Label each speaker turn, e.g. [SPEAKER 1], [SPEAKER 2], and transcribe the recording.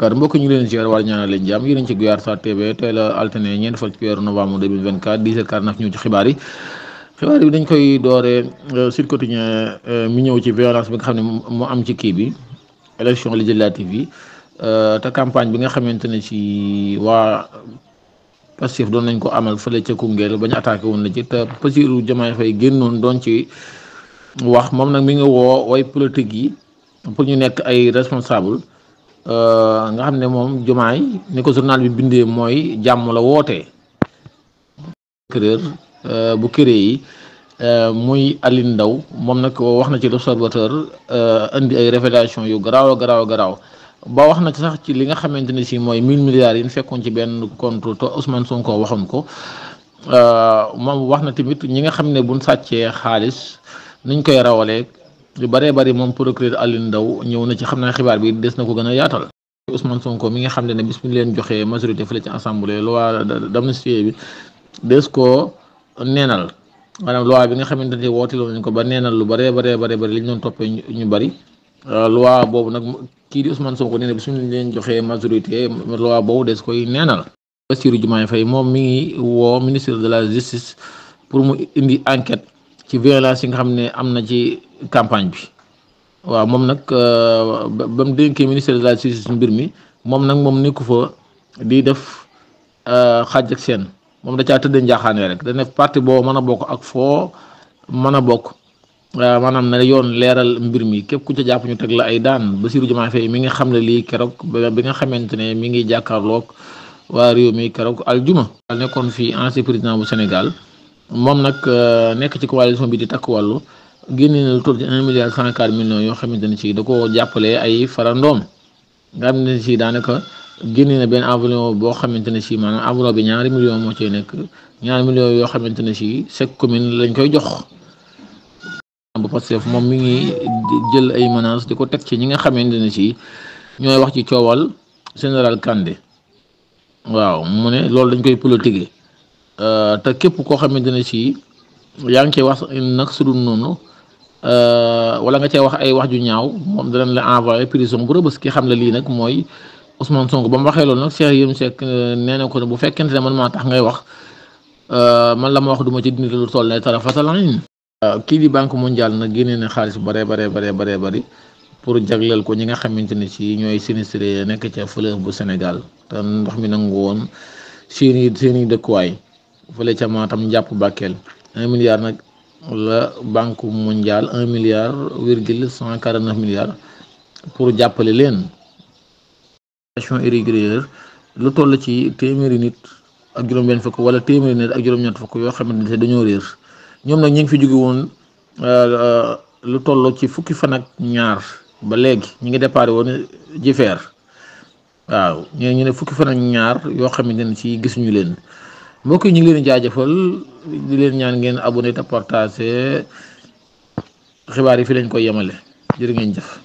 [SPEAKER 1] Dakar mbokk ñu ngi leen ziar wala ñaanal leen jàmm yéen ci Guyaar TV tey la altine ñeent fan ci weeru novembre 2024 10h49 ñëw ci xibaar yi dañ koy dooree Sud Quotidien mi ñëw ci violence bi nga xam ne moo am ci kii bi élection législative yi te campagne bi nga xamante ne ci waa Pastef doon nañ ko amal fële ca Koungheul ba ñu attaqué woon la ci te Bassirou Diomaye Faye génnoon doon ci wax moom nag mi nga woo way politique yi pour ñu nekk ay responsable nga xam ne moom Diomaye ni ko journal bi bindee mooy jàmm la wootee bu këré yi muy Aline Ndao moom nag wax na ci l'Observateur indi ay révélation yu garaaw ba wax na ci sax ci li nga xamante ne si mooy 1000 milliards yi ñu fekkoon ci benn compte te Ousmane Sonko waxoon ko moom wax na tamit ñi nga xam ne buñ sàccee xaalis nuñ koy rawalee lu bëree bëri moom procureur Aline Ndao ñëw na ci xam naa xibaar bi des na ko gën a yaatal. Ousmane Sonko mi nga xam ne bis bu ñu leen joxee majorité fële ci assemblée loi d'amnistie bi des ko neenal maanaam loi bi nga xamante ne wooteeloon nañ ko ba neenal lu bëree bëri li ñu doon toppee ñu bëri loi boobu nag kii di Ousmane Sonko nee na bis bu ñu leen joxee majorité loi boobu des koy neenal. Bassirou Diomaye Faye moom mi ngi woo ministre de la justice pour mu indi enquête ci violence yi nga xam ne am na ci campagne bi waaw moom nag ba mu dénkee ministère de la justice mbir mi moom nekku fa di def xaaj ak seen moom da caa tëdd njaaxaane rek da ne parti boo mën a bokk ak foo mën a bokk maanaam ne yoon leeral mbir mi képp ku ca jàpp ñu teg la ay daan. Bassirou Diomaye Faye mi nga xam ne lii keroog bi nga xamante ne mi ngi jàkkaarloog waa réew mi keroog aljuma nekkoon fii ancien président bu Sénégal moom nag nekk ci coalition bi di takk wàllu génne na lu toll ci 1 milliard 104 millions yoo xamante ne ci da ko jàppale ay farandoom nga xam ne ci daanaka génne na benn enveloppe boo xamante ne ci maanaam enveloppe bi ñaari millions moo cay nekk ñaari millions yoo xamante ne ci chaque commune lañ koy jox. ba Pastef moom mi ngi jël ay menaces di ko teg ci ñi nga xamante ne ci ñooy wax ci coowal général Kandé waaw mu ne loolu dañ koy politiquer te képp koo xamante ne ci yaa ngi cee wax nag su dul noonu. wala nga cee wax ay wax ju ñaaw moom danañ la envoyé prison bu Rebeuss ki xam ne lii nag mooy Ousmane Sonko ba mu waxee loolu nag Cheikh Yérim Seck nee na ko ne bu fekkente ne man maa tax ngay wax man la ma wax duma ci dindi lu toll ne tarafatal ayn. Kii di banque mondiale nag génnee na xaalis bu bari pour jagleel ko ñi nga xamante ne ci ñooy sinistré nekk ca fleuve bu Sénégal te ndox mi nangu woon seeni dëkkuwaay fële ca Matam njàpp Bakel 1 milliard nag. la banque mondiale 1 milliard virgule 149 milliards pour jàppale leen. irrégulière lu toll ci téeméeri nit ak juróom-benn fukk wala téeméeri nit ak juróom-ñett fukk yoo xamante ne dañoo réer ñoom nag ñu ngi fi jóge woon lu toll ci fukki fan ak ñaar ba léegi ñu ngi déparé woon Jifeer waaw ñu ne fukki fan ak ñaar yoo xamante ne ci gisuñu leen. mbokk yi ñu ngi leen jaajëfal di leen ñaan ngeen abonné te partagé xibaar yi fi lañ koy yemale jërë ngeen jëf.